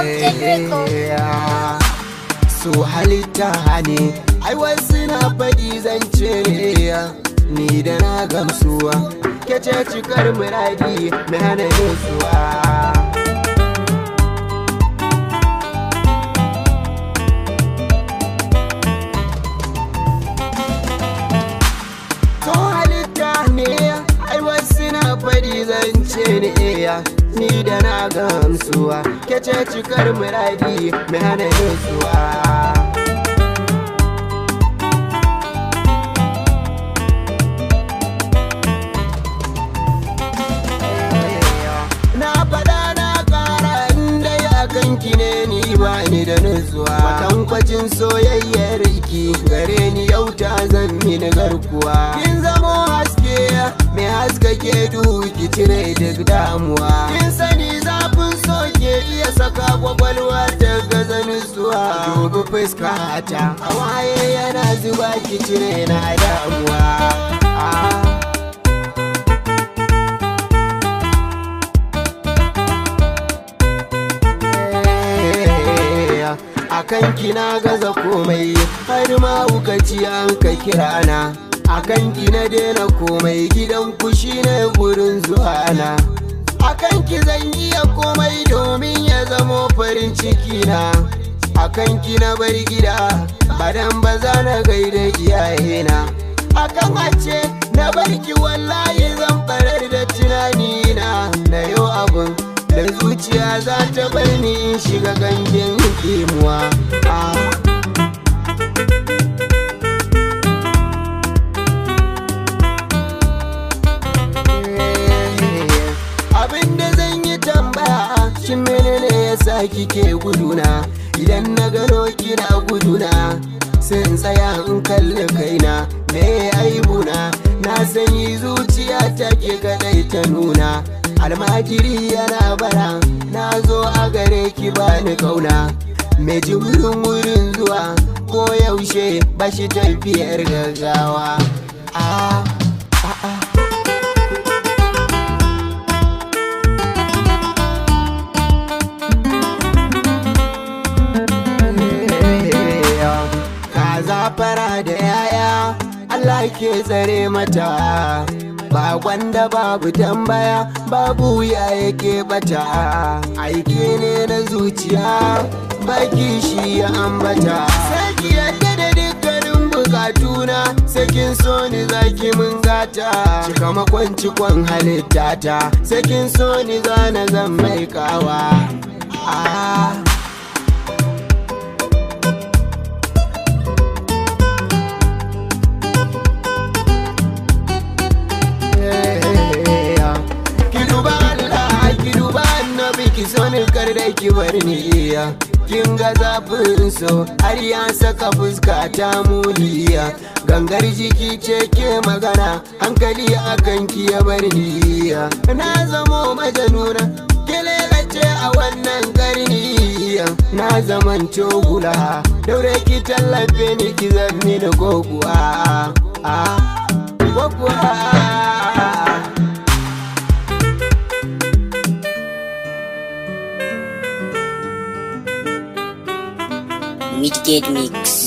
Corrupted Record. Su halitta ne, ai wasu na faɗi zance ne, ni da na gamsuwa. Ke ce cikar muradi na hana nutsuwa. So halitta ne, ai wasu na faɗi zance ne, ni da na gamsuwa. Ke ce cikar muradi na hana nutsuwa. Na faɗa na ƙara, inda ya kanki ne ni ba ni da nutsuwa. Kwatankwacin soyayyar ki gare ni yau ta zan mini garkuwa. Kin zamo haske mai haskake duhu, ki cire duk damuwa. Kin sani zafin so ke iya saka kwakwalwa ta gaza nutsuwa. Dubi fuskata, hawaye yana zuba, ki cire na damuwa. Ah. Akan ki na gaza komai, har ma ci an ka kira na. Akan ki na daina komai, gidan ku shine gurin zuwa na. Akan ki zan iya komai domin ya zamo farin ciki na. Akan ki na bar gida, badan ba za na gaida iyayena. Akan ace na barki, wallahi zan barar da tunanina, na yau abun da zuciya za ta bar ni in shiga gangin kimuwa. Ah. Abinda zan yi tambaya, shin menene yasa kike guduna? Idan na gano kina guduna, sai in tsaya in kalli kaina, me aibuna? Na sanyi zuciya take kadai ta nuna. Almajiri yana bara, na zo a gare ki, bani kauna. Mai jimirin wurin zuwa ko yaushe ba shi tafiyar gaggawa. Ah, ah, ah. Kaza fara da yaya, Allah ke tsare mata. Ba gwanda babu tambaya, babu wuya yake bata. Aiki ne na zuciya, baki shi ya ambata. Sai ki yadda da dukkanin bukatuna, sai kin so ni zaki mun gata. Cika makon cikon halittata, sai kin so ni zana zan mai kawa. Ah. Ki duba Allah, ki duba Annabi, ki so ni, kar da ki bar ni iya. Kin ga zafin so har ya saka fuska ta muniya. Gangar jiki ce ke magana, hankali akan ki ya bar ni iya. Na zamo majanuna, kelele ce a wannan karni. Na zaman cogula, daure ki tallafe ni, ki zammi ni goguwa. Ah, goguwa. Midgate Mix.